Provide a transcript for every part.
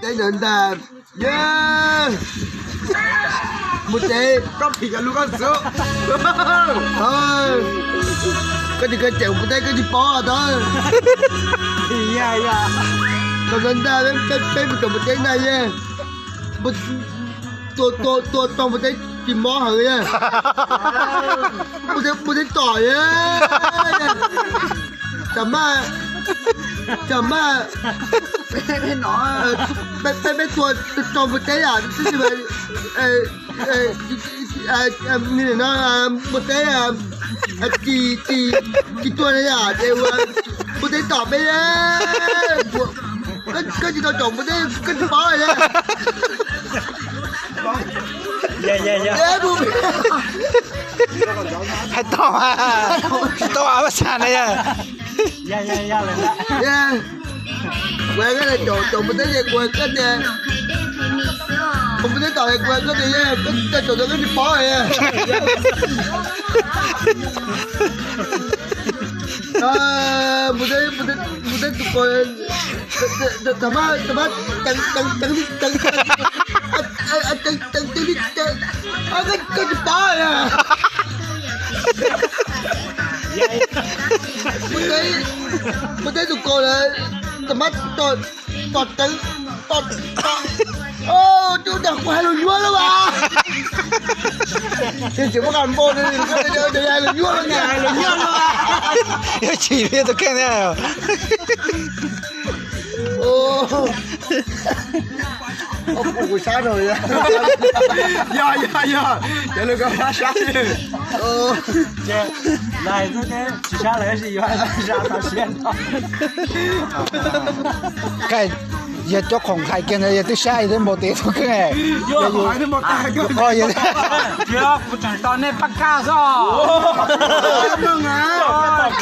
Teb ntawd ntag. Ye, npua teb, koj phim koj lub koj xwb. Koj tsis khaws cawm npua teb koj tsis paub tau. Thaum ntawd ntag peb mus tom npua teb ntag ye. Tua tau npua teb tsis mob heev ye. Npua teb tom ye. Tam maj, tam maj, peb tua tau npua teb yom, tab sis mas npua teb tsis, tsis tua na yom, ces npua teb tom peb. Koj tsis tau tom npua teb koj tsis paub li. Hais tau, tsis tau a, pab xav na yog. Kuv hais koj tias caum caum npua teb ces kuv hais koj tias, caum npua teb tom ces kuv hais koj tias, koj caum tau koj tsis paub. Npua teb, npua teb tus ko, tam maj, tam maj, teev, teev, teev, teev, teev, koj tsis paub. Npua teb tus ko lawm, tam maj, tom teev, tom, tom, ub, dag kuv hais lus nyuaj lawm as. Tsis muaj qab npau, hais lus nyuaj lawm, hais lus nyuaj lawm. Yuav chim li tus kheej thiab. Kuv sab rau. Yog, yog, yog, yog li koj sab sab. Lais xwb, tsis sab lawm tab sis yuav sab tau siab no. Yog cov khoom hais kiag ntawd yog twb sab yog twb npau taws tus kheej. Kuv tseem tos nej pab kaj xwb.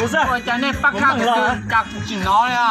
Ua cas nej pab kaj cas kuv tsis hnov li.